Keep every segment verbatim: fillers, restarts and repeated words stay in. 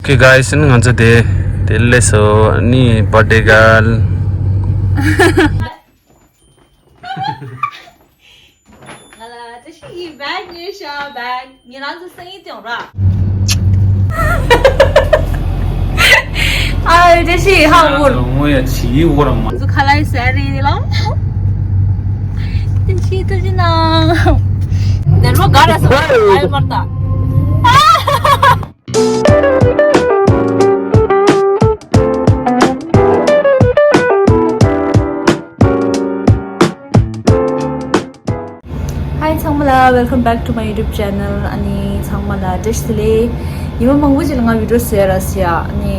Okay guys, ང་ཚོ་དེ་དེ་ལས་སོ་ནི་birthday girl. ང་ལ་བཀྲ་ཤིས་ཀྱི་བེག་ཉོས་ཤག་བེག་ཉེ་རང་ཚོ་སང་ཉིན་སྟོན་ར། ཨ་བཀྲ་ཤིས་ཧ་འུར། ངོ་ཡ་ཆི་འོ་ར་མ། ང་ཚོ་ཁ་ལག་ཟ་རེད་ལ། བཀྲ་ཤིས་ཐུགས་རྗེ་གནང་། ནལ་བོ་ག་ར་སོང་ཨ་ཡོད་མར་ད། Hi ཚང་མ་ལ། Welcome back to my YouTube channel. ཨ་ནི་ཚང་མ་ལ་བཀྲ་ཤིས་བདེ་ལེགས། ཉི་མ་མང་པོ་ཅིག་ལ་ང་བི་ཌི་ཡོ་བཟོ་ཡ་ར་ཟེར་ཡ། ཨ་ནི་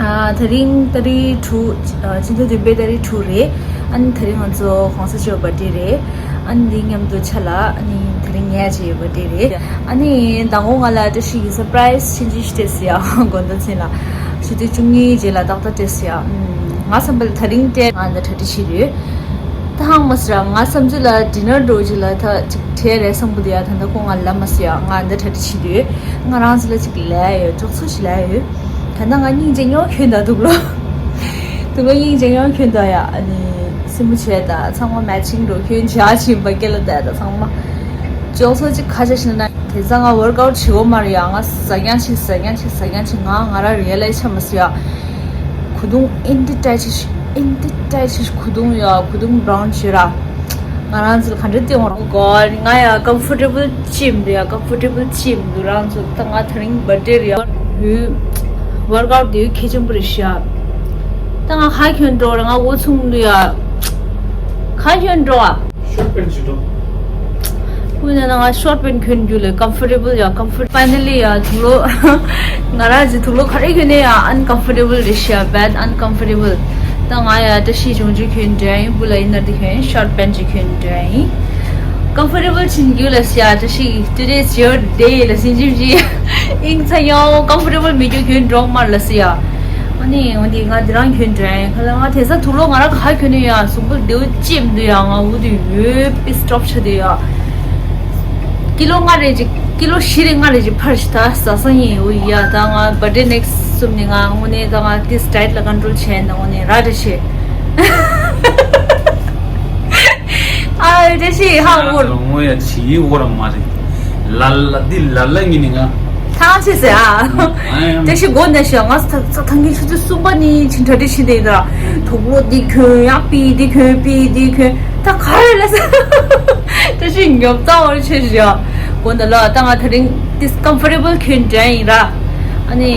ཨ་དེ་རིང་ཏ་རིག་དྲུག་ཨ་ཕྱི་ཟླ་བདུན་པའི་ཏ་རིག་དྲུག་རེད། ཨ་ནི་དེ་རིང་ང་ཚོ་གོང་ས་མཆོག་བར་ཌེ་རེད། ཨ་ནི་འདི་མཉམ་དུ་ཆ་ལ་ཨ་ནི་དེ་རིང་ངའི་ཨ་ཅེ་ཡི་བར་ཌེ་རེད། ཨ་ནི་མདང་དགོང་ང་ལ་བཀྲ་ཤིས་ཀྱི་སར་པ་རའི་སི་ཆུང་ཆུང་ཞིག་སྤྲད་ཟེར་ཡ། དགོང་དག་མཚན་ལ་ཆུ་ཚོད་བཅུ་གཉིས་རྗེས་ལ་ཏག་ཏག་སྤྲད་ཟེར་ཡ། ཨམ། ང་བསམ་པ་ལ་དེ་རིང་སྤྲད། ང་འདི་གྲ་སྒྲིག་བྱས་རེད། ད་ཧང་མ་སི་ར་ང་བསམ་ཚུལ་ལ་ཌི་ནར་འགྲོ་རྒྱུ་ལ་ད་ཅིག་བྲེལ་རེད་བསམ་གི་འདུག་ཡ། ད་ལྟ་ཁོ་ང་ལབ་མ་སོང་ཡ། ང་འདི་གྲ་སྒྲིག་བྱས་རེད། ང་རང་ཚོ་ལ་ཅིག་ལས་ཡོད། ཅོག་ཚོ་ཞིག་ལས་ཡོད། ད་ལྟ་ང་སྙིང་རྗེ་ཉོ་ཁྱོད་ད་དུག་ལོ། དུག་ལོ་སྙིང་རྗེ་ཉོ་ཁྱོད་ད་ཡ། ཨ་ནི་སེམས་མོ་བྱས་ད་ཚང་མ་མེ་ཆིང་འགྲོ་ཁྱོད་བྱ་ཕྱིན་པ་སྐད་ལ་ད་ད་ཚང་མ་ཅོག་ཚོ་ཅིག་ཁ་ཆ་ཞིག་ན། དེ་ཚང་ང་ཝོར་ཀ་ཨུཊ་བྱེད་འོ་མ་རེད་ཡ། ང་ཟ་ཉན་ཆི་ཟ་ཉན་ཆི་ཟ་ཉན་ཆི། ང་ང་ར་རི་ཡ་ལའི་ཆ་མ་སི་ཡ། གོས་ཐུང་ཨིན་ཏི་ཏའི་ཆི་ཨིན་ཏི་ཏའི་ཆི། གོས་ཐུང་ཡ་གོས་ཐུང་བྷ་རའུན་ཞིག་ར། ང་རང་ཚོ་ལ་ག་འདྲ་སྟོན་འོང་གོ། ང་ཡ་ཀམ་ཕོར་ཊེ་བལ་ཅིག་མི་འདུག་ཡ། ཀམ་ཕོར་ཊེ་བལ་ཅིག་མི་འདུག་རང་ཚོ་ད་ང་དེ་རིང་བར་ཌེ་རེད་ཡ། ཝོར་ཀ་ཨུཊ་དེ་གལ་ཆེན་པོ་རེད་ཤག་ད་ང་ཁ་གྱོན་འགྲོ་ར། ང་འུ་ཚུགས་མི་འདུག་ཡ། ཁ་གྱོན་འགྲོ་ཨ། ཤོར་ཊི་པེན་ཊི་ཞིག་འགྲོ། དངོས་གནས་ན་ང་ཤོར་ཊི་པེན་ཊི་གྱོན་རྒྱུ་ལས་ཀམ་ཕོར་ཊེ་བལ་ཡ། ཀམ་ཕོར་ཊེ་བལ། ཕའི་ནལ་ལི་ཡ་དུག་ལོག་ང་རང་ཚོ་དུག་ལོག་ག་རེ་གྱོན་ནས་ཡ་ཨན་ཀམ་ཕོར་ཊེ་བལ་རེད་ཤག་བེད་ཨན་ཀམ་ཕོར་ཊེ་བལ། ད་ང་ཡ་བཀྲ་ཤིས་ལྗོངས་རྒྱུ་གྱོན་འདྲ་ཡིན། སྦུག་ལ་ཨིན་ནར་དེ་གྱོན། ཤོར་ཊི་པེན་ཊི་ཅིག་གྱོན་འདྲ་ཡིན། ཀམ་ཕོར་ཊེ་བལ་ཕྱིན་རྒྱུ་ལ་སི་ཡ། བཀྲ་ཤིས་ཊུ་ཌེ་ཡིས་ཡོར་ཌེ་ལ་སིན་ཇིབ་ཇི། ཨིང་ཚ་ཡོང་། ཀམ་ཕོར་ཊེ་བལ་མེད་རྒྱུ་གྱོན་འགྲོ་མར་ལ་སི་ཡ། ཨ་ནི་འོན་ཏེ་ང་འདི་རང་གྱོན་འགྲོ་ཡིན། ཁ་ལ་ང་དེ་ས་དུག་ལོག་ང་རང་ག་གྱོན་ནས་ཡ། གཟུགས་པོ་བདེ་བོ་ཅིག་མི་འདུག་ཡ། ང་འུ་དུ་ཡོད་པི་སི་ཊི་ཨོཕ་ཆགས་བསྡད་ཡ། ཀི་ལོ་ལྔ་རེ་ཅིག་ཀི་ལོ་བཞི་རེ་ལྔ་རེ་ཅིག་འཕར་ཞིག་ད་ཟ་ས་ཡིན་འུ་ཡ། ད་ང་བར་ཌེ་ནེག་སི་ཊི་སུམ་ནི་ང་དངོས་གནས་ད་ང་ཏིས་ཌའེ་ཊི་ལ་ཀོན་ཊོལ་བྱས་ན་དངོས་གནས་ར་འདྲ་བྱེད། ཨ་བཀྲ་ཤིས་ཧ་འུར། ངོ་ཡ་ཆི་འོ་ར་མ་རེད། ལ་ལ་འདི་ལ་ལ་ངི་ནི་ང་། ཐང་ཆད་ཟེར་ཨ། ཨ་ཡ། བཀྲ་ཤིས་མགོ་ན་ཤི་ང་ས་ཐང་གི་ཆུ་ཚོད་གསུམ་པ་ནི་ཕྱིན་གྲ་སྒྲིག་བྱེད་དེ་ད། དུག་ལོག་འདི་གྱོན་ཡ། པི་འདི་གྱོན་པི་འདི་གྱོན། ད་ག་རེ་ལ་ས། བཀྲ་ཤིས་ཉོབ་ཙང་བར་ཆད་ཞུ་ཡ། མགོ་ན་ལ་ད་ང་དེ་རིང་ཏིས་ཀམ་ཕོར་ཊེ་བལ་གྱོན་འདྲ་ཡིན་ར། ཨ་ནི་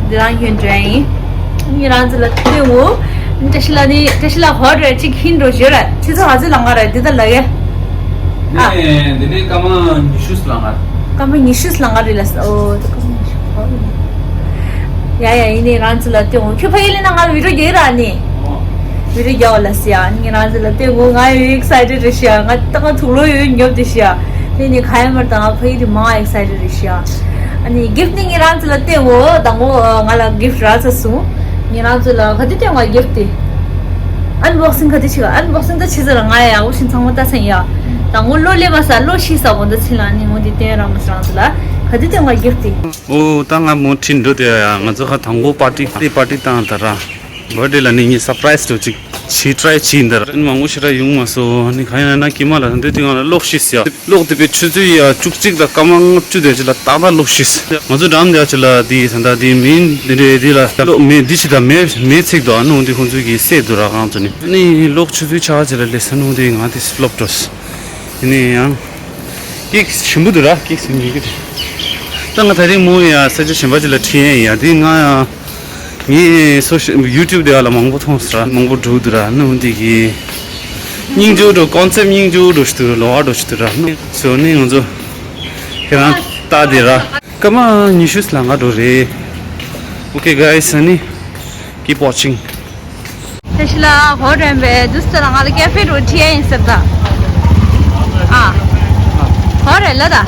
འདི་རང་གྱོན་འདྲ་ཡིན། ངས་རང་ཚོ་ལ་སྟོན་འོ། བཀྲ་ཤིས་ལ་ནི་བཀྲ་ཤིས་ལ་ཧོར་རེ་གཅིག་ཧིན་འགྲོ་ཞོར་ར། ཁྱེད་ཚོ་ག་ཚོད་ལ་ང་ར་འདི་ད་ལ་གེ། ཨ། ནས་འདི་ནས་སྐར་མ་ཉི་ཤུ་ལ་ང་། སྐར་མ་ཉི་ཤུ་ལ་ང་རེ་ལ་ས། ཨོ་ད་སྐར་མ་ཉི་ཤུ་ཧོར་ཡིན། ཡ་ཡ་ཡིན་ནི་རང་ཚོ་ལ་སྟོན་འོ། ཁྱོད་ཕ་ཡི་ལ་ན་ང་བི་ཌི་ཡོ་རྒྱག་ར་ནི། བི་ཌི་ཡོ་རྒྱག་ལ་སི་ཡ། ངས་རང་ཚོ་ལ་སྟོན་འོ། ང་ཡོད་ཨེག་སའི་ཊེཌ་རེད་ཤག་ང་ད་ང་དུག་ལོག་ཡོད་ཉོབ་དེ་ཤག་དེ་ནི་ཁ་ཡ་མར་ད་ང་ཕ་ཡི་དེ་མང་ཨེག་སའི་ཊེཌ་རེད་ཤག་ཨ་ནི་གིཕ་ཊི་ནི་ངས་རང་ཚོ་ལ་སྟོན་འོ། དང་པོ་ང་ལ་གིཕ་ཊི་རག་ཚར་སོང་། ངས་རང་ཚོ་ལ་ག་དུས་སྟོན་ང་གིཕ་ཊི་དེ། ཨན་བོག་སིང་ག་དུས་བྱེད་ག་ཨན་བོག་སིང་ད་ཕྱི་ཚེས་ལ་ང་ཡ་འུ་ཤིན་ཚང་མ་ལྟ་ཚན་ཡ། དང་པོ་ལོ་ལེ་བ་ས་ལོ་ཤི་ས་གོ་འདི་ཚིན་ལ་ནི་འོ་འདི་སྟོན་རང་མ་རང་ཚོ་ལ་ག་དུས་སྟོན་ང་གིཕ་ཊི་དེ། ཨོ་ད་ང་མོ་ཁྲིད་འགྲོ་དེ་ཡ། ང་ཚོ་ཁ་དང་པོ་པར་ཊི་པར་ཊི་བཏང་ད་ར། བར་ཌེ་ལ་ནི་ངས་སར་པ་རའི་སི་འགྲོ་ཅིག་བྱེད་ཊི་རའི་བྱེད་འདི་ར། མང་པོ་ཞེ་དྲག་ཡོང་མ་སོང་། ནི་ག་ཡིན་ན་ཀྱེ་མ་ལ་འདི་དུས་ང་ལ་གློག་ཤི་ཟེར་ཡ། གློག་དེ་པའི་ཆུ་ཚོད་ཡ་བཅུ་གཅིག་དང་སྐར་མ་ལྔ་བཅུ་དེ་ཅི་ལ་ཏག་ཏག་གློག་ཤི་ཟེར། ང་ཚོ་འགྲམ་དེ་ཅི་ལ་དེ་ད་ལྟ་དེ་མིན་དེ་འདྲའི་དེ་ལ་གློག་མེད། འདི་ཅི་ད་མེ་མེ་ཚིག་དོ་ཨ་ནུ་འདི་ཁོང་ཚོས་ཀྱི་སད་དུ་ར་གང་ཚོ་ནི་ནི་གློག་ཆུ་ཚོད་ཆ་ཅི་ལ་ལས་ས་ནུ་དེ་ང་དེ་སི་ཕློབ་འགྲོ་ཟེར། ཡིན་ནི་ཡང་ཀིག་ཞིམ་པོ་འདུག་ར། ཀིག་ཞིམ་པོ་འདུག་ད་ང་ད་རིང་མོ་ཡ་ས་ཆ་གཞན་པ་ཅིག་ལ་ཁྲིད་ཡ་ཡིན་ཡ། དེ་ང་ཡ་ངའི་སོ་ཤལ་ཡུ་ཊུབ་དེ་ཡ་ལ་མང་པོ་མཐོང་སོང་ར། མང་པོ་འགྲོ་འདུག་ར། ནི་འོན་ཏེ་གི་སྙིང་རྗེ་འགྲོ། ཀོན་སེབ་སྙིང་རྗེ་འགྲོ་ཞིག་འདུག་ལོ་བ་འགྲོ་ཞིག་འདུག་ར། ནི་སོ་ནི་ང་ཚོ་ཁྱེད་རང་ལྟ་དེ་ར། སྐར་མ་ཉི་ཤུ་ལ་ང་འགྲོ་རེད། Okay guys, honey, keep watching. བཀྲ་ཤིས་ལགས་ཧོ་དྲན་པའི་དུས་ཚོད་ལ་ང་ལ་ཀེ་ཧྥེ་རུ་ཁྲིད་ཡ་ཡིན་ཟེར་ད། ཨ། ཧོ་རེད་ལ་ད།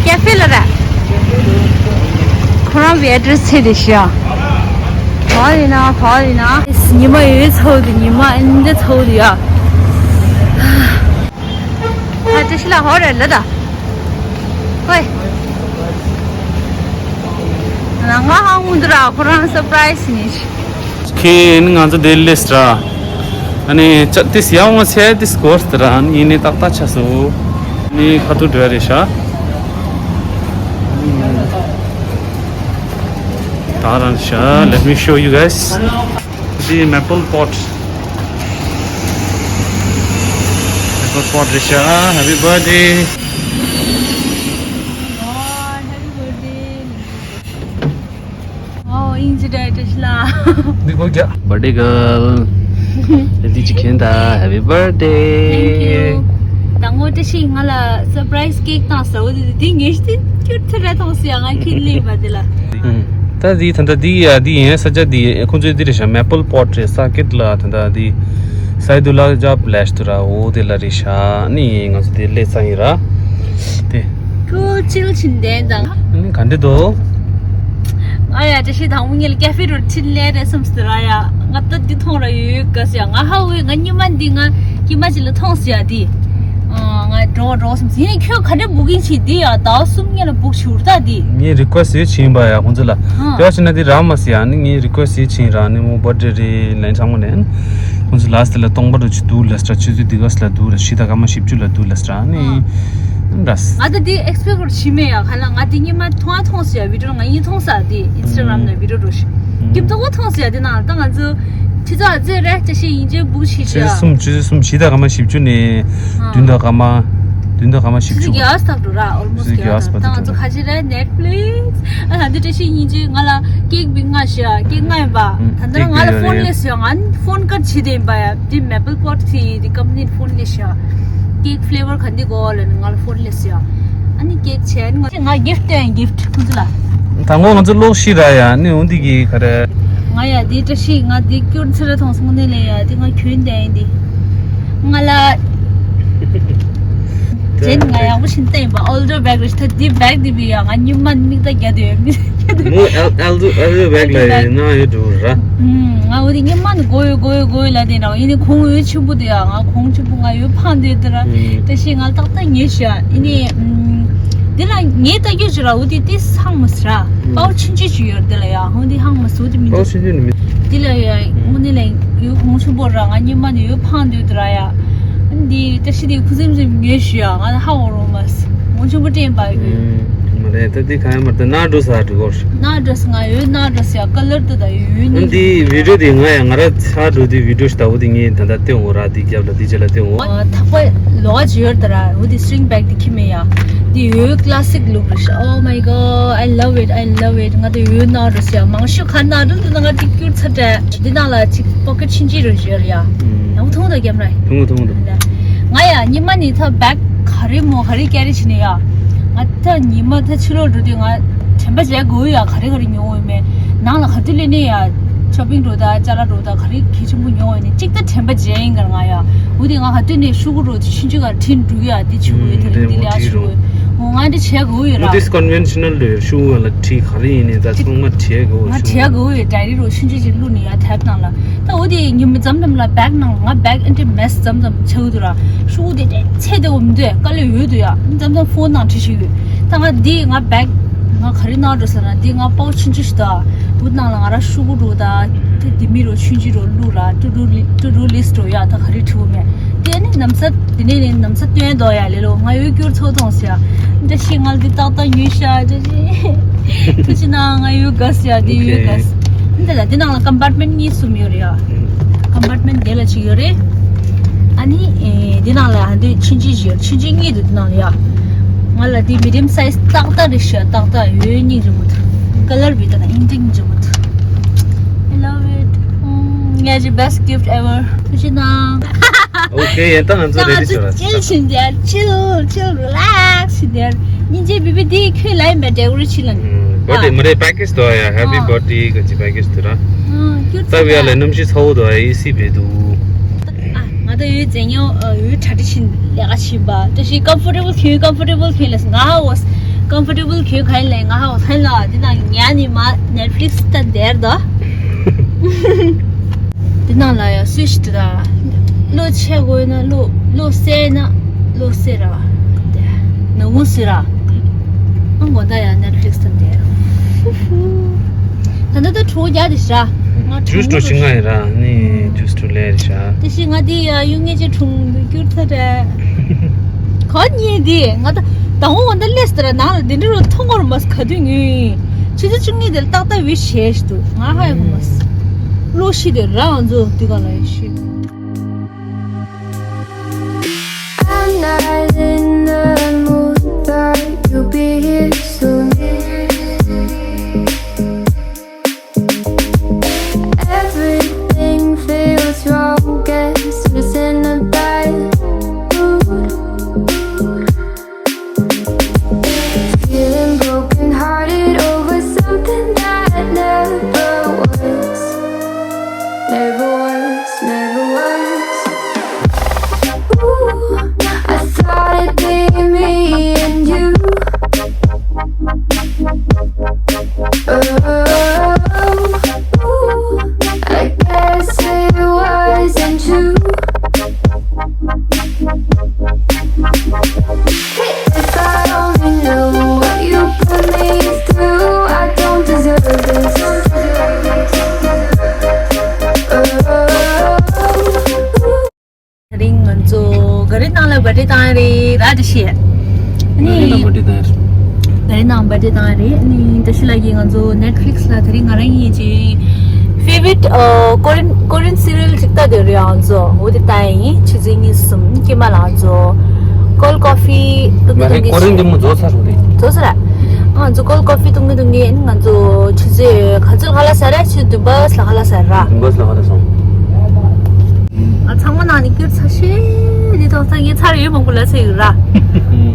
ཀེ་ཧྥེ་ལ་རེད། ཁོ་རང་བི་ཨེ་ཌི་རེ་སི་ཚེ་དེ་ཤི་ཡ། ག་ཡིན་ན་ག་ཡིན་ན། ཉི་མ་ཡོད་ཚོ་དེ་ཉི་མ་ཨིན་དེ་ཚོ་དེ་ཡ། ཨ་བཀྲ་ཤིས་ལགས་ཧོ་རེད་ལ་ད། ཧོꯏ། ཁོང་འདི་ར་ཁོ་རང་སར་པ་རའི་སི་ནི། ཁྱེད་ང་ཚོ་དེ་ལས་ར། ཨ་ནི་ཅ་ཏིས་ཡང་ང་ཚེ་ཏིས་གོ་སྟེ་ར་ཨ་ནི་ནི་ཏག་ཏག་ཆ་སོ། ནི་ཁ་ཐུག་འགྲོ་རེད་ཤག་ད་རང་ཤག Let me show you guys. See maple pot. Maple pot རེད་ཤག Happy birthday. ཨོ་ཨིན་ཇི་ཌའི་ཊི་ཤི་ལ། འདི་གོ་རྒྱ། Birthday girl. འདི་ཅི་ཁྱེད་ད། Happy birthday. Thank you. དང་པོ་བཀྲ་ཤིས་ང་ལ་སར་པ་རའི་སི་ཀེག་བཏང་ཟེར་བ་དེ་དེ་ངས་ཤི་ཏི་ཁྱོད་ཐུ་ར་ཐོང་སི་ཡ་ང་ཁྱེད་ལེ་བ་དེ་ལ། ད་འདི་ད་ད་འདི་ཡ་འདི་ཡན་ས་ཆ་འདི་ཁོང་ཚོའི་འདི་རེད་ཤག་མེ་པལ་པོ་ཊི་རེད་ས་ཀེད་ལ་ད་ད་འདི་སའི་དུ་ལ་ཇབ་ལེ་ཤ་དུ་ར་འོ་དེ་ལ་རེད་ཤག་ནི་ང་ཚོ་དེ་ལེ་ས་ཡིན་ར་དེ། ཀུལ་ཅིལ་ཕྱིན་དན་དང་། ཨ་ནི་ག་འདྲ་འདུག་ང་ཡ་བཀྲ་ཤིས་དང་པོ་ངེད་ལ་ཀེ་ཧྥེ་རུ་ཕྱིན་ལེ་རེད་བསམ་སི་ར་ཡ། ང་ད་འདི་མཐོང་ར་ཡོད་ག་སི་ཡ། ང་ཧ་འོས་ང་ཉི་མ་འདི་ང་ཀྱི་མ་ཅི་ལ་མཐོང་སི་ཡ་འདི། ང་འགྲོ་འགྲོ་བསམ་སི། ཡིན་ནའི་ཁྱོད་ག་འདྲ་བུ་ཀིང་བྱེད་འདི་ཡ་ཟླ་བ་གསུམ་ངེད་ལ་བུག་བྱེད་འུར་ད་འདི། ངས་རི་ཀུ་ཨེ་སི་ཊི་བྱིན་པ་ཡ་ཁོང་ཚོ་ལ། དེ་བ་ཕྱིན་ན་འདི་རག་མ་སི་ཡ། ནི་ངས་རི་ཀུ་ཨེ་སི་ཊི་བྱིན་ར་ནི་མོ་བར་ཌེ་རེད་ལན་ཚང་མ་ནས། ཁོང་ཚོ་ལ་སི་ལ་སྟོང་པ་རུ་ཆུ་འདུག་ལ་སི་ར། ཆུ་ཚོད་འདི་ག་སི་ལ་འདུག་ར། ཕྱི་ཟླ་སྐར་མ་བཞི་བཅུ་ལ་འདུག་ལ་སི་ར་ནི། ཨ། འདྲ་སི། ང་ད་འདི་ཨེག་སི་པེག་རུ་བྱེད་མེད་ཡ། ག་ལ་ང་འདི་ཉི་མ་མཐོང་ཨ་མཐོང་སི་ཡ། བི་ཌི་ཡོ་ང་ཡིན་མཐོང་ས་འདི་ཨིན་སི་ཊ་གྷ་རམ་ནས་བི་ཌི་ཡོ་རུ་ཤི། ཀིབ་ཐོག་མཐོང་སི་ཡ། འདི་ནང་ད་ང་ཚོ་ཁྲི་ཚོ་ཨ་ཙེ་རེ་ཅ་ཤི་ཡིན་ཅེ་བུག་ཤི་ཤི་ཆུ་ཚོད་ཡ། གསུམ་ཆུ་ཚོད་གསུམ་ཕྱི་ཟླ་སྐར་མ་བཞི་བཅུ་ནས་ཨ། བདུན་ཟླ་སྐར་མ་བདུན་ཟླ་སྐར་མ་བཞི་བཅུ། ཆུ་ཚོད་ཀྱི་ཨ་སི་ཐག་འགྲོ་ར། ཨོལ་མོ་སི་ཆུ་ཚོད་ཀྱི་ཨ་སི་ད་ང་ཚོ་ཁ་ཆེ་རེ་ནེཊ་ཕི་ལིག་སི། ཨ་ད་འདི་བཀྲ་ཤིས་ཡིན་ཅེ་ང་ལ་ཀེག་བི་ང་ཤི་ཡ། ཀེག་ང་ཡིན་པ། ད་འདི་ང་ལ་ཕོན་ལེ་སི་ཡ། ང་ཕོན་ཀར་བྱེད་དེ་ཡིན་པ་ཡ། འདི་མེ་པལ་པོ་ཊི་ཟེར་འདི་ཀམ་པ་ནི་ཕོན་ལེ་སི་ཡ། ཀེག་ཕི་ལེ་བར་ག་འདི་གོ་ལ་ནི་ང་ལ་ཕོན་ལེ་སི་ཡ། ཨ་ནི་ཀེག་ཆེ་ནི་ང་ང་གིཕ་ཊི་ཡ་གིཕ་ཊི་ཁོང་ཚོ་ལ། ད་ངོ་ང་ཚོ་ལོག་ཤི་ར་ཡ་ནི་འོ་འདི་གི་ག་རེ། ང་ཡ་འདི་བཀྲ་ཤིས་ང་འདི་སྐྱུར་ཚེ་ར་ཐོང་སོང་ནས་ལས་ཡ་འདི་ང་གྱོན་དེ་ཡིན་འདི། ང་ལ། ཇེན་ང་ཡག་པོ་ཞིག་བལྟས་ཡིན་པ། ཨོལ་ཌར་བེག་རེད་ཤག་ད་འདི་བེག་འདི་བི་ཡ་ང་ཉི་མ་མིག་ད་རྒྱ་དུ་ཡོད་མི་རྒྱ་དུ། མོ་ཨལ་ཨལ་ཌར་ཨལ་ཌར་བེག་ལ་ཡིན་ན་ཡོད་འགྲོ་ར། ང་འོ་དེ་ཉི་མ་ནི་གོ་ཡོད་གོ་ཡོད་གོ་ཡོད་ལ་དེ་ར་ཡིན་ནི་གོང་འོད་ཆེན་པོ་དེ་ཡ་ང་གོང་ཆེན་པོ་ང་ཡོད་ཕང་དེ་དེ་ར། ད་ཤི་ང་ཏག་ཏག་ཉེ་ཤག་ཡིན་ནི། འདི་ལ་ངའི་ལྟ་རྒྱུ་ཞིག་ར་འོ་དེ་དེ་སང་མ་སི་ར་པའོ་ཆུང་ཆུང་ཞིག་ཡོད་དེ་ལ་ཡ་འོ་དེ་ཧང་མ་སི་འོ་དེ་མི་འདུག་ཆུང་ཆུང་ནི་མི། འདི་ལ་ཡ་དངོས་གནས་ལ་ཡོད་གོང་ཆེན་པོ་ར་ང་ཉི་མ་ནི་ཡོད་ཕང་དེ་དེ་ར་ཡ། འདི་བཀྲ་ཤིས་དེ་ཁུ་སིམ་སིམ་ཉོས་ཞུ་ཡ། ང་ཧ་འོ་རོ་མ་སི། ངོ་ཆུང་པོ་སྤྲད་པ་ཡོད། མ་རེད་ད་འདི་ག་ཡ་མ་རེད་ད་ནག་འགྲོ་ས་འགྲོ་གོ་ནག་འགྲོ་ས་ང་ཡོད་ནག་འགྲོ་ས་ཡ་ཀ་ལར་དུ་ད་ཡོད་ཡོད་ནི། འདི་བི་ཌི་ཡོ་དེ་ང་ཡ་ང་ར་ཚ་འགྲོ་དུས་བི་ཌི་ཡོ་ཞིག་ད་འོ་དེ་ངས་ད་ལྟ་སྟོན་འོ་ར་འདི་རྒྱབ་ལ་འདི་རྗེས་ལ་སྟོན་འོ། ཐག་པ་ལོག་ཅི་ཡོད་ད་ར་འོ་དེ་སི་ཊིང་བེག་དེ་ཁྱི་མེད་ཡ། འདི་ཡོད་ཀ་ལ་སིག་ལུག་རེད་ཤག Oh my god, I love it, I love it. ང་ད་ཡོད་ནག་འགྲོ་ས་ཡ་མང་ཤོས་ཁ་ནག་འགྲོ་དུས་ན་ང་འགྲིག་སྐྱུར་ཚ་དྲ། འདི་ནང་ལ་ཅིག་པོ་ཀེ་ཊི་ཆུང་ཆུང་རེ་བཞག་ཡ། ཡང་མཐོང་ད་རྒྱབ་ར། མཐོང་མཐོང་མཐོང་། ང་ཡ་ཉི་མ་ནི་ད་བེག་ག་རེ་མོ་ག་རེ་ཀེ་རི་བྱེད་ནི་ཡ། ང་ད་ཉི་མ་ད་ཕྱི་ལོགས་འགྲོ་དུས་ང་དྲན་པ་བརྗེད་དགོས་ཡ། ག་རེ་ག་རེ་ཉོ་འོས་མེད། ནང་ལ་ག་དུས་སླེབས་ནི་ཡ། ཤོ་པིང་འགྲོ་ད་ཅ་ལག་འགྲོ་ད་ག་རེ་གལ་ཆེན་པོ་ཉོ་འོས་ནི་གཅིག་ད་དྲན་པ་བརྗེད་ཡིན་ག་ང་ཡ། འོ་དེ་ང་ག་དུས་ནས་ཤུ་གུ་རོ་ཆུང་ཆུང་ག་ཁྲིད་འགྲོ་ཡ་དེ་ཆུ་གུ་ཡ་དེ་རིང་དེ་ལས་ཨ་ཤུ་གུ། འོ་ང་འདི་བྱེད་དགོས་ཡོད་ར། This conventional ལོས་ཤུ་གུ་ལ་ཁྲིད་ག་རེ་ཡིན་ནི་ད་ཚང་མ་བྱེད་དགོས། ང་བྱེད་དགོས་ཡོད། ཌའི་རི་རོ་ཆུང་ཆུང་ཅིག་བླུགས་ནི་ཡ་ཐེབ་ནང་ལ། ད་འོ་དེ་ཉི་མ་མཚམས་མཚམས་ལ་བེག་ནང་ང་བེག་ཨེམ་ཊི་མེད་མཚམས་མཚམས་ཆགས་འདུག་ར། ཤུ་གུ་དེ་དེ་ཚད་དེ་འོ་མི་འདུག་དཀའ་ལས་ཡོད་འདུག་ཡ། མཚམས་མཚམས་ཕོན་ནང་བྲིས་ཤིག་ཡོད། ད་ང་འདི་ང་བེག་ང་ག་རེ་ནང་འགྲོ་ཟེར་ན་འདི་ང་པའོ་ཆུང་ཆུང་ཞིག་ད། འོ་ནང་ལ་ང་ར་ཤུ་གུ་འགྲོ་ད། དེ་དེ་མི་རོ་ཆུང་ཆུང་རོ་བླུགས་ར། ཊུ་ཌུ་ལི་ཊུ་ཌུ་ལིསི་ཊི་འགྲོ་ཡ། ད་ག་རེ་བྲིས་མེད། དེ་ནི་ནམ་ས་དེ་ནས་ནི་ནམ་ས་སྟོན་དོ་ཡ་ལེ་ལོ། ང་ཡོད་སྐྱུར་ཚོ་ཐོང་ཟེར་ཡ། འདྲ་ཞིག་ང་འདི་ཏག་ཏག་ཉོས་ཤག་འདྲ་ཞིག་ཐུགས་རྗེ་གནང་། ང་ཡོད་དགའ་ཟེར་ཡ། འདི་ཡོད་དགའ་ཟེར། འདི་ལ་འདི་ནང་ལ་ཀམ་པཱར་ཊི་མེན་ཊི་གཉིས་གསུམ་ཡོད་རེད་ཡ། ཀམ་པཱར་ཊི་མེན་ཊི་དེ་ལ་གཅིག་ཡོད་རེད། ཨ་ནི་ཨེ་འདི་ནང་ལ་ཡ་འདི་ཆུང་ཆུང་ཞིག་ཡོད། ཆུང་ཆུང་གཉིས་འདུག་འདི་ནང་ལ་ཡ། ང་ལ་འདི་མི་ཌི་ཡམ་སའི་ཛི་ཏག་ཏག་རེད་ཤག་ཏག་ཏག་ཡོད་སྙིང་རྗེ་མོ་འདུག་ཀ་ལར་བི་ད་ན་ཨིན་ཏིང་རྗེ་མོ་འདུག I love it. ངའི་བེ་སི་ཊི་གིཕ་ཊི་ཨེ་ཝར། ཐུགས་རྗེ་གནང་། ཨོ་ཁེ། ཡིན་ད་ང་ཚོ་རེ་ཌི་ཆོ་ར། ཅིལ་ཕྱིན་དེར་ཅིལ་ཅིལ་རི་ལེག་སི་ཕྱིན་དེར། སྙིང་རྗེ་བི་བི་འདི་ཁྱོད་ལ་ཡིན་པའི་འབྲས་བུ་རེ་ཕྱིན་ལ། བར་ཌེ་མ་རེད། པེ་ཀེ་ཇི་དོ་ཡ། ཧེ་པི་བར་ཌེ་ག་ཅི་པེ་ཀེ་ཇི་དོ་ར། ད་བི་ཡ་ལ་གནམ་གཤིས་ཚ་བོ་དོ་ཡ། ཨེ་སི་བེ་དུ། ང་ད་ཡོད་ཛེ་ཉོ་ཡོད་གྲ་སྒྲིག་ཕྱིན་ལས་ཀ་ཕྱིན་པ། ད་ཞིག་ཀམ་ཕོར་ཊེ་བལ་ཁྱོད་ཀམ་ཕོར་ཊེ་བལ་ཁྱོད་ལས་ང་ཧ་བོ་ཀམ་ཕོར་ཊེ་བལ་ཁྱོད་ག་ལས་ང་ཧ་བོ་ཧན་ལ་འདི་ན་ཉ་ནི་མ་ནེཊ་ཕི་ལིག་སི་ད་དེར་དོ། འདི་ནང་ལ་ཡ་སུས་ཤི་དུ་ད། བློ་ཆེ་དགོས་ན་བློ་བློ་གསལ་ན་བློ་གསལ་ར། དེ་ནུ་མོ་སི་ར། ཨང་གོ་ད་ཡ་ནེཊ་ཕི་ལིག་སི་ད་དེར། ད་ལྟ་གྲོད་ཁོག་རྒྱགས་དེ་ཤ། ང་ཇུས་གྲོད་ཆིང་ང་ཡིན་ར་ནི་ཇུས་གྲོད་ལས་རེད་ཤ། དེ་ཤི་ང་དེ་ཡ་ཡུ་ངེ་ཅེ་ཁྲུང་གྱུར་ཚ་རེད། ག་ཉེ་དེ་ང་ད་དང་བོ་ང་ད་ལས་ཏེ་ར་ནང་ལ་དེ་འདྲ་རུ་ཐོང་གོར་མ་སི་ག་དུས་ངུས། ཆུ་ཚོད་བཅུ་གཉིས་དེ་ལ་ཏག་ཏག་བི་ཤེས་ཤི་འདུག་ང་ཧ་ཡ་གོ་མ་སི། ལོ་ཤི་དེ་ར་ང་ཚོ་དེ་ག་ལ་ཡ་ཤི། I'm not in the mood, but you'll be here soon. Everything feels wrong, guess we're in a bad mood. Feeling broken hearted over something that never was. Never was, never was. Ooh, I thought it'd be me and you. Oh, ooh, I guess it wasn't true. If I only knew what you put me through, I don't deserve this. Oh, ད་རིང་ང་ཚོ་ག་རེ་ནང་ལ་བར་ཌེ་བཏང་ཡ་རེད་ར་ཏྲ་ཤི། ཨ་ནི་ག་རེ་ནང་བར་ཌེ་བཏང་ཡ་རེད། ག་རེ་ནང་བར་ཌེ་བཏང་ཡ་རེད། ཨ་ནི་ཏྲ་ཤི་ལགས་ཀྱིས་ང་ཚོ་Netflix་ལ་ད་རིང་ང་རང་གི་ཅིག་favorite ཨ་Korean Korean serial་ཅིག་ལྟ་དེ་རེད། ང་ཚོ་འོ་དེ་ལྟ་ཡ་ཡིན། ཆུ་ཚོད་གཉིས་གསུམ་དཀྱིལ་མ་ལ་ང་ཚོ་cold coffee་བཏུང་གི་ང་རེད། བཏུང་གི་ཀོ་རིན་གྱི་མོ་རྫོགས་ཚར་སོང་རེད། རྫོགས་ཚར་ར། ང་ཚོ་cold coffee་བཏུང་གི་བཏུང་གི་ཨ་ནི་ང་ཚོ་ཆུ་ཚོད་ག་ཚོད་ལ་ཁ་ལག་ཟ་ར། ཆུ་ཚོད་བདུན་པ་ལ་ཁ་ལག་ཟ་ར། བདུན་པ་ལ་ཁ་ལག་སོང་། ཨ་ཚང་མ་ནང་ནས་སྐྱུར་ཚ་ཤེས་འདི་ཐོག་ཚ་ངའི་ཚར་ཡོད་མང་པོ་ལ་ཚེ་ཡོད་ར།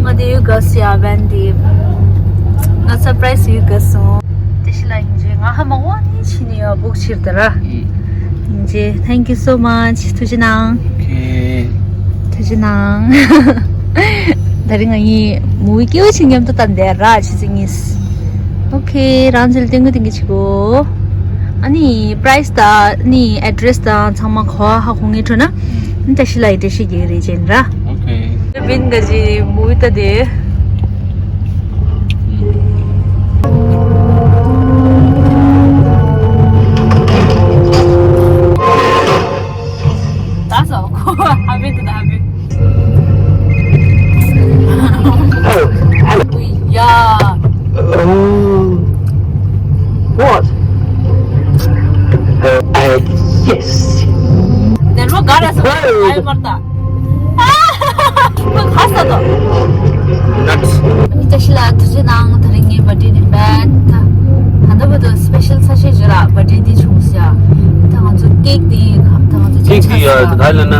ང་དེ་ཡོད་དགའ་སི་ཡ་བན་དེ་ང་surprise་ཡོད་དགའ་སོང་། དེ་ཤི་ལ་ཡིན་ཅེ་ང་ཧ་མ་གོ་ནི་ཕྱི་ནས་ཡ་སྦུག་ཕྱིར་དེ་ར། ཡིན་ཅེ་thank you so much། ཐུགས་རྗེ་གནང་། ཐུགས་རྗེ་གནང་། ད་རིང་ང་ཡི་མུ་བི་སྐྱིད་པོ་ཞིག་མཉམ་དུ་ལྟ་འདས་ར་ཆུ་ཚོད་གཉིས། ཨོ་ཁེ་རང་ཚོ་ལ་སྟོན་གི་སྟོན་གི་བྱེད་གོ། ཨ་ནི་price་དང་ཨ་ནི་address་དང་ཚང་མ་གོ་ཧ་གོ་ངེས་འགྲོ་ན། ཨ་ནི་བཀྲ་ཤིས་ལ་ཡི་བཀྲ་ཤིས་རྒྱག་གི་རེད་ཅེན་ར། ཨོ་ཁེ། བིན་ག་ཅི་མུ་བི་ལྟ་དེ། ད་སོ་ཁོ་ཧ་བི་ཏུ་ད་ཧ་བི། Yeah. Oh. What? Uh, yes. Then what got us away? Nuts. ཨ་ནི་བཀྲ་ཤིས་ལགས་ཐུགས་རྗེ་གནང་། ད་རིང་ངའི་བར་ཌེ་ནི་བན་ད་ད་ལྟ་བར་དུ་སི་པེ་ཤལ་ཚ་ཤེས་བརྗོད་ལ་བར་ཌེ་འདི་བྱུང་ཟེར། ད་ང་ཚོ་ཀེག་འདི་ད་ང་ཚོ་ཀེག་འདི་ཡ་ད་ད་ལ་ན་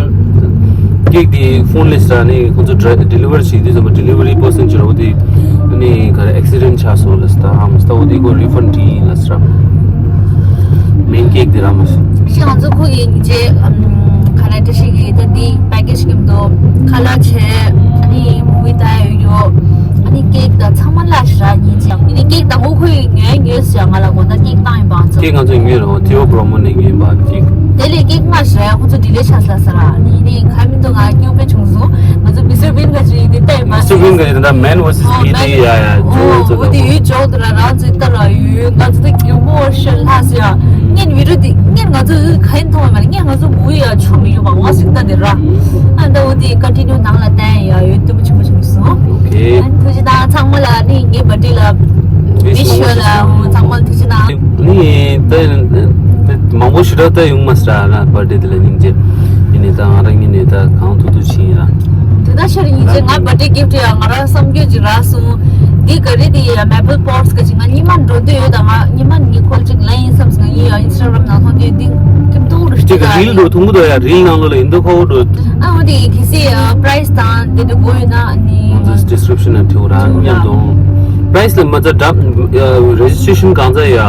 ཀེག་འདི་ཕོན་ལས་ཟེར་ནི་ཁོང་ཚོ་deliver་བྱེད་དུས་ཙམ་པ་delivery person་ཅིག་རོ་དེ་ཨ་ནི་ག་རེ་accident་ཆགས་སོང་ལ་ཟེར། ད་ཧམ་ཟེར་ད་འོ་དེ་ཁོ་refund་བྱེད་ཡིན་ལ་ཟེར། main cake་འདི་ར་མ་ཟེར། ཤི་ང་ཚོ་ཁོ་ཡི་ཉི་ཅེ་ཁ་ན་ཏྲ་ཤི་གི་ད་འདི་package་གི་མདོ་ཁ་ལག་ཆེ། ཨ་ནི་མུ་བི་ལྟ་ཡོད་ཡོད། ཨ་ནི་ཀེག་དང་ཚང་མ་ལ་ཤ་ཉིན་ཅིག་ཨ་ནི་ཀེག་དང་པོ་ཁོས་ངའི་ཉོས་ཟེར། ང་ལ་དགོངས་དག་ཀེག་བཏང་ཡིན་པ་ཚོ། ཀེག་ང་ཚོ་ཉོས་རེད། ཐེའོ་པྲོ་མོ་ནས་ཉོས་པ་ཀེག་དེ་ལས་ཀེག་ལྔ་ཤ་ཁོ་ཚོ་delay་ཆགས་ས་ཟེར། ཨ་ནི་ནི་ཁ་མི་འདུག་ང་སྐྱོ་པོ་བྱུང་སོང་། ང་ཚོ་མི་སི་ཊར་བིན་ག་ཅིག་ཡིན་དེ་ལྟ་ཡིན་པ། མི་སི་ཊར་བིན་ག་ཅིག་ད་man versus wild་ཡ་ཡ་ཅོ་ཚོ་འོ་དེ་ཡོད་ཅོག་དེ་ར་རང་ཚོའི་ལྟ་ལ་ཡོད། ང་ཚོ་ད་སྐྱོ་པོ་ཤ་ལྷ་ཟེར་ཡ། ངན་བི་རུ་དེ་ངན་ང་ཚོ་ག་ཡིན་མཐོང་བ་མ་རེད། ངན་ང་ཚོ་མུ་བི་ཡ་ཆུང་མི་ཡོད་པ་ང་ཟིག་ལྟ་དེ་ར། ཨ་ད་འོ་དེ་continue་ནང་ལ་བསྟན་ཡ་ཡོད་དུ་མ་ཆུང་མ་ཆུང་སོང་། ཨོ་ཁེ། ཨ་ཐུགས་རྗེ་གནང་ཚང་མ་ལ། ནི་ངའི་བར་ཌེ་ལ་wish་ཡོད་ལ་ཚང་མ་ལ་ཐུགས་རྗེ་གནང་། ནི་ད་མང་པོ་ཞུ་ར་ད་ཡོང་མ་སྲ་ན་བར་ཌེ་དེ་ལ་སྙིང་རྗེ་ཡིན་ནི་ད་ང་རང་ཉིད་ནས་ད་གང་ཐུབ་ཐུབ་བྱིན་ཡིན་ར། དེ་ད་ཤར་ཡིན་ཅེ་ང་བར་ཌེ་གིཕ་ཊི་ཡ་ང་རང་བསམ་རྒྱུ་ཅིག་རག་སོང་། འདི་ག་རེ་དེ་ཡ་Maple Pots་ག་ཅིག་ང་ཉི་མ་འགྲོ་འདོད་ཡོད། ད་ང་ཉི་མ་ངའི་ཁོལ་ཅིག་ལ་ཡིན་བསམ་སོང་། ཡིན་ཡ་Instagram་ནང་མཐོང་རྒྱུ་འདི་ཀིམ་ཏོ་རུ་ཅིག་རིལ་འགྲོ་ཐུང་པོ་དོ་ཡ་རིལ་ནང་ལོ་ལ་ཡིན་འདུག་ཁོ་འགྲོ། ཨ་འོ་དེ་གལ་སྲིད་price་དང་དེ་འདྲ་དགོས་ཡོད་ན་ནི་ང་ཚོ་description་ནང་བྲིས་ར་མཉམ་དུ་price་ལ་མ་ཚ་འདྲ་registration་གང་ཚ་ཡ། ཨ་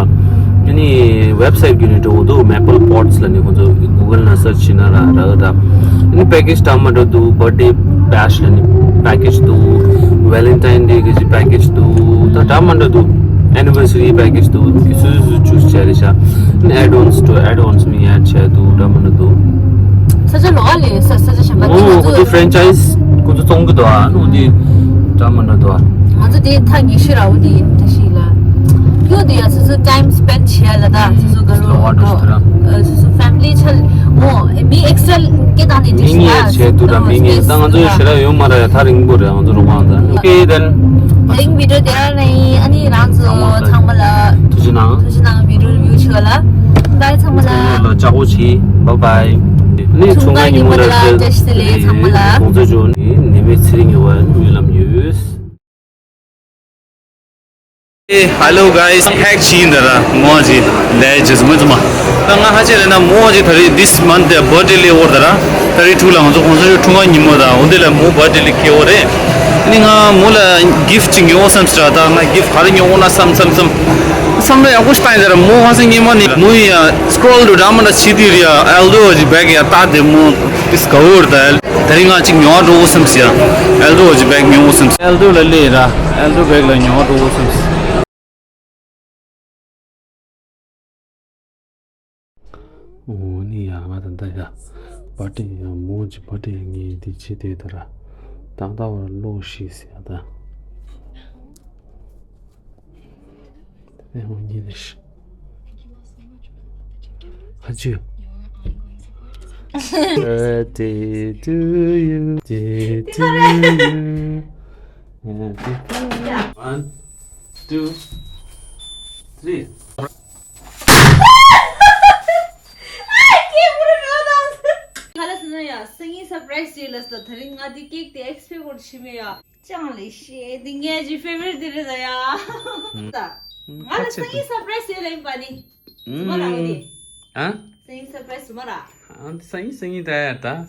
ནི་website་བརྒྱུད་ནས་འགྲོ་འདུག Maple Pots་ལ་ནི་ཁོང་ཚོ་Google་ནང་search་བྱས་ན་ར་རག་ད། ཨ་ནི་package་འདྲ་མ་འདྲ་འདུག Birthday bash་ལ་ནི་package་འདུག Valentine Day་གི་package་འདུག་ད་འདྲ་མ་འདྲ་འདུག Anniversary package་འདུག་སུ་སུ་choose་བྱས་རེད་ཤག་ཨ་ནི་add-ons་འདུག add-ons་མི་add་བྱས་འདུག་འདྲ་མ་འདྲ་འདུག་ས་ཆ་ལོགས་ལ་ས་ས་ཆ་གཞན་པ་འདི་ང་ཚོ་ཁོ་ཚོ་franchise་ཁོ་ཚོ་བཙོང་གི་འདུག་ཨ་ནི་འདི་འདྲ་མ་འདྲ་འདུག་ང་ཚོ་དེ་ཐག་ཉེ་ཤོས་ར་འོ་དེ་ཡིན་ད་ཤི་ལ། ཡོད་དུ་ཡ་སོ་སོ་time spend་བྱེད་ཡ་ལ་ད་སོ་སོ་ག་རོ་ཨ་ཨ་སོ་སོ་family་ཆ་ལ་འོ་མི་extra སྐད་བཏང་ནས་མི་འགྲིག་ངས་ཡ་བྱས་འདུག་ར། མི་ངས་ད་ང་ཚོ་ཞེ་དྲག་ཡོད་མ་ར་ཡ། ད་རིང་པོ་རེད་ང་ཚོ་རོགས་པ་ད། Okay then. ད་རིང་video དེ་ཨ་ནི་ཨ་ནི་རང་ཚོ་ཚང་མ་ལ་ཐུགས་རྗེ་གནང་། ཐུགས་རྗེ་གནང་video review བྱེད་པ་ལ། Bye ཚང་མ་ལ། ལ་ལྕགས་པོ་བྱེད། Bye bye. ཨ་ནི་ཚོང་ཁང་ཉིན་མོ་ལ་བཀྲ་ཤིས་བདེ་ལེགས་ཚང་མ་ལ། ཁོང་ཚོ་ཇོ་ནི་ནི་མེ་ཚེ་རིང་ཡོད་པ་སྨོན་ལམ་ཡོད། Hey, hello guys. Hack ཆིན་ད་ར་མོ་ཇི་ལེ་ཇེས་མོ་ཛ་མ། ད་ང་ཧ་ཅེ་ལེ་ན་མོ་ཇི་ད་རི་this month the birthday ལེ་འོར་ད་ར། ད་རི་ཐུ་ལ་ང་ཚོ་ཁོང་ཚོ་ཆུང་ང་ཉིན་མོ་ད་འོ་དེ་ལ་མོ་birthday ལེ་ཁེ་འོ་རེ། ནི་ང་མོ་ལ་gift ཅིག་ཉོ་བསམ་སི་ར། ད་ང་gift ག་རེ་ཉོ་འོ་ན་བསམ་བསམ་བསམ། བསམ་ལ་ཡག་པོ་ཞིག་བཏང་ཡིན་ད་ར། མོ་ཧ་སེ་ཉི་མ་ནི་མོ་ཡི་scroll དུ་ད་མ་ད་ཆི་དི་རི་ཡ་Aldo ཇི་bag ཡ་ད་དེ་མོ་discover ད། ད་རིང་ང་གཅིག་ཉོ་བ་འགྲོ་འོ་བསམ་སི་ཡ། Aldo ཇི་bag ཉོ་འོ་བསམ་སི། Aldo ལ་ལེ་ར། Aldo bag ལ་ཉོ་བ་འགྲོ་འོ་བསམ་སི། འོ་ནི་ཡ་ང་ད་ད་ཡ་birthday ཡ་མོ་ཇི་birthday ངས་འདི་བྱེད་དེ་ད་ར། ཏག་ཏག་བར་ལོ་ཤི་སི་ཡ་ད། ཨེ་འོ་ནི་ནི་ཤི། ཧ་ཅི། Birthday to you, day to you. Happy birthday. One, two, three. ཁ་ལ་སི་ན་ཡ་སང་ཉིན་surprise ཡོད་ལ་སི་ད། ད་རིང་ང་འདི་cake དེ་expect བོར་ཤི་མེ་ཡ། ཅང་ལེ་ཤེ་འདི་ངའི་ཇི་favorite དེ་རེད་ད་ཡ། ད་ང་ལ་སང་ཉིན་surprise ཡོད་ལ་ཡིན་པ་ནི། ཟུ་མ་ར་འོ་དེ། ཨ། སང་ཉིན་surprise ཟུ་མ་ར། ཨ་སང་ཉིན་སང་ཉིན་ད་ཡ་ད།